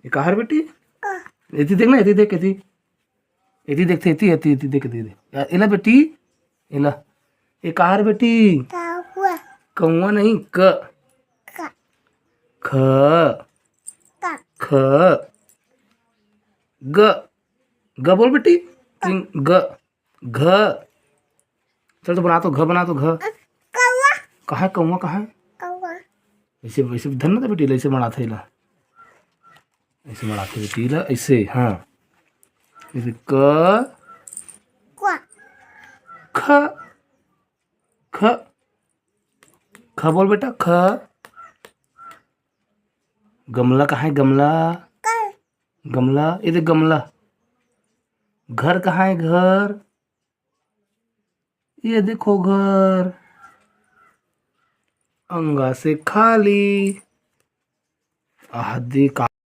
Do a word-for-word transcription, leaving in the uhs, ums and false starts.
ये का हर बेटी? एती देख ना, एती देख, एती। एती देखते, एती, एती, एती देख, एती देख। या, एला बेटी, एला। ये का हर बेटी? कौवा नहीं, क। ख। ख। ग। ग बोल बेटी। ग। घ। चल तो बना तो, घ बना तो, घ। कहाँ कौवा, कहाँ? ऐसे, ऐसे धर ना तो बेटी, ऐसे बनाथे ला। ऐसे बनाथे बेटी ला, ऐसे, हाँ। ऐसे क। ख। ख। ख बोल बेटा, ख। गमला कहाँ है, गमला? गमला, ये देख गमला। घर कहाँ है, घर? ये देखो घर। अंगा से खाली। आह, दे का